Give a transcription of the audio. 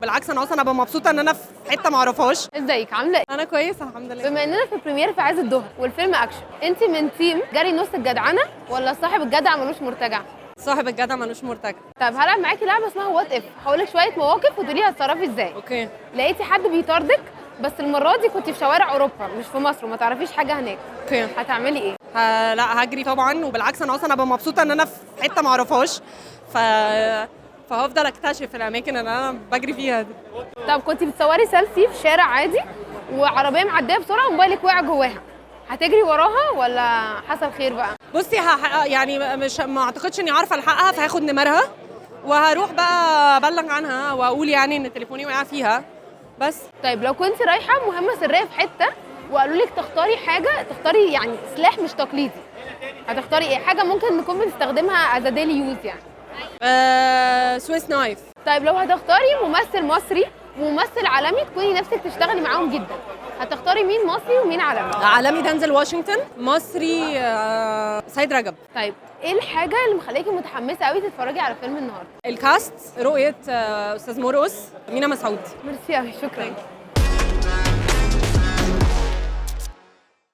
بالعكس، انا اصلا ابقى مبسوطة ان انا في حتة ما اعرفهاش. ازيك؟ عامله ايه؟ انا كويسة الحمد لله. بما اننا في premiere في عز الظهر والفيلم اكشن، انت من team جري نص الجدعنه ولا صاحب الجدع ملوش مرتجع؟ صاحب الجدع ملوش مرتجع. طب هلعب معاكي لعبه اسمها what if، هقول لك شوية مواقف وتقولي هتتصرفي ازاي. okay. لقيتي حد بيطاردك، بس المرة دي كنت في شوارع اوروبا مش في مصر وما تعرفيش حاجة هناك. okay. هتعملي ايه؟ لا، هجري طبعا، وبالعكس انا اصلا ابقى مبسوطة ان انا في حتة ما اعرفهاش، فهفضل اكتشف الاماكن اللي انا بجري فيها دي. طب كنت بتصوري سيلفي في شارع عادي وعربية معدية بسرعة وموبايلك وقع جواها، هتجري وراها ولا حصل خير بقى؟ بصي، يعني مش ما اعتقدش اني عارفه الحقها، فهاخد نمرها وهروح بقى ابلغ عنها واقول يعني ان تليفوني وقع فيها بس. طيب لو كنت رايحة مهمة سرية في حتة وقالوا لك تختاري حاجه، تختاري يعني سلاح مش تقليدي، هتختاري ايه؟ حاجة ممكن نكون بنستخدمها as daily use يعني. Swiss knife. طيب لو هتختاري ممثل مصري وممثل عالمي تكوني نفسك تشتغلي معاهم جدا، هتختاري مين مصري ومين عالمي؟ عالمي دنزل واشنطن، مصري سيد رجب. طيب ايه الحاجة اللي مخليكي متحمسة قوي تتفرجي على فيلم النهارده؟ ال cast، رؤية استاذ مرقص، مينا مسعود. ميرسي قوي، شكرا.